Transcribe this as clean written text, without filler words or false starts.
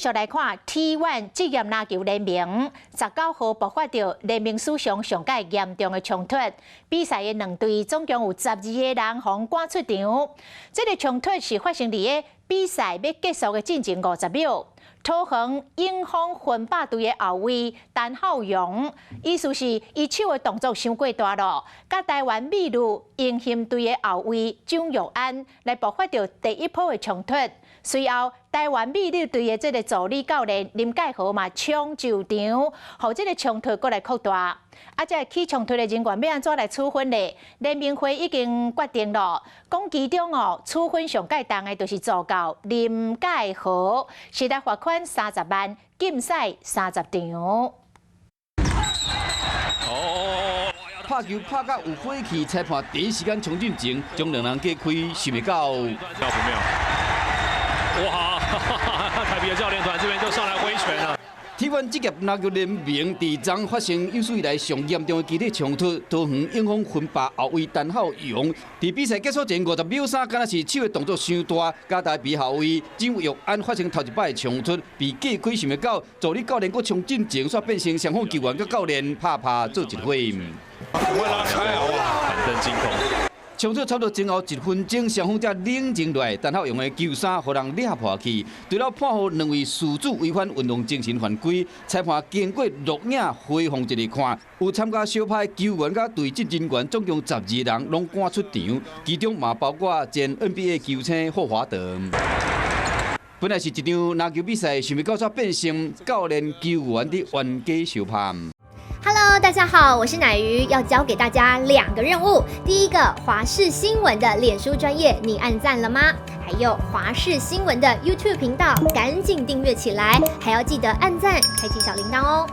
續來看 T1 職業籃球聯盟19號爆發著聯盟史上上蓋嚴重的衝突，比賽的兩隊總共有12個人予趕出場。這個衝突是發生佇个比賽欲結束的進前50秒。桃園永豐分霸隊的後衛陳浩陽，意思是伊手的動作傷過大囉，佮台灣美女英雄隊的後衛蔣玉安來爆發著第一波的衝突。隨後，台灣美女隊的這個助理教練林介豪嘛衝入場，予這個衝突閣來擴大。啊，這個起衝突的人員欲按怎來處分呢？聯盟會已經決定了，講其中哦，處分上蓋重的就是助教林介豪，是來罰款30萬，禁賽30場。哦，拍球拍甲有火氣，裁判第一時間衝進前，將兩人隔開，想袂到。妙不妙？哇！台啤的教練團這邊就上來揮拳了。 T1 職業籃球聯盟佇昨發生有史以來上嚴重的肢體衝突，桃園永豐分霸後衛陳浩陽，佇比賽結束前50秒三，敢若是手的動作傷大，佮台啤後衛蔣玉安發生頭一擺的衝突，被隔開，想袂到助理教練閣衝進前，煞變成雙方球員佮教練拍拍做一伙。拉開哇！板凳驚恐。衝突差不多前後一分鐘，雙方才冷靜落來，陳浩陽的球衫予人掠破去，除了判予兩位事主違反運動精神犯規，裁判經過錄影回放一下看，有參加相拍球員佮隊政人員總共12人攏趕出場，其中嘛包括前 NBA 球星霍華德。本來是一場籃球比賽，想袂到煞變成教練球員佇冤家相拍。 Hello，大家好，我是奶魚，要交給大家兩個任務。第一個，華視新聞的臉書專頁，你按讚了嗎？還有華視新聞的 YouTube 頻道，趕緊訂閱起來，還要記得按讚，開啟小鈴鐺哦。